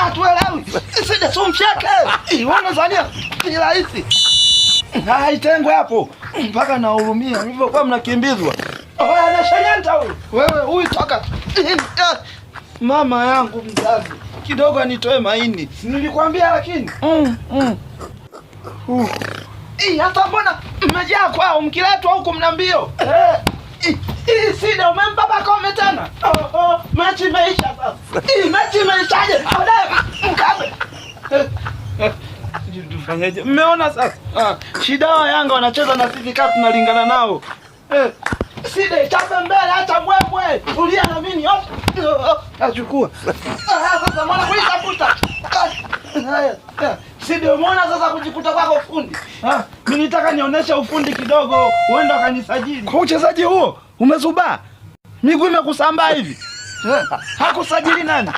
Hatuelewi. Sida sio mshaka. Wanazania ni rahisi. Haitengwe hapo mpaka nahurumia mlivyokuwa mnakimbizwa. Oh, anashanyanta huyu. Wewe huyu toka. Mama yangu mzazi kidogo anitoe maini. Nilikwambia lakini. Hata mbona mmejaa kwao mkiletwa huku mna mbio. Sida umempa Pakome tena. Oh, oh, mechi imeisha sasa. Mechi imeishaje? Baadaye mkabe. Tufanyeje? Mmeona sasa? Ah, shida wa Yanga wanacheza na sisi kama tunalingana nao. Sida chape mbele acha mbwembwe. Tulia na mimi yote. Achukua. Sasa mwana kuitafuta. Haya. Sida umeona sasa kujikuta kwako fundi. Ah, mimi nitaka nionyeshe ufundi kidogo, uende akanisajili. Kwa uchezaji huo umezubaa. Miguu imekusambaa hivi. Hakusajili nani?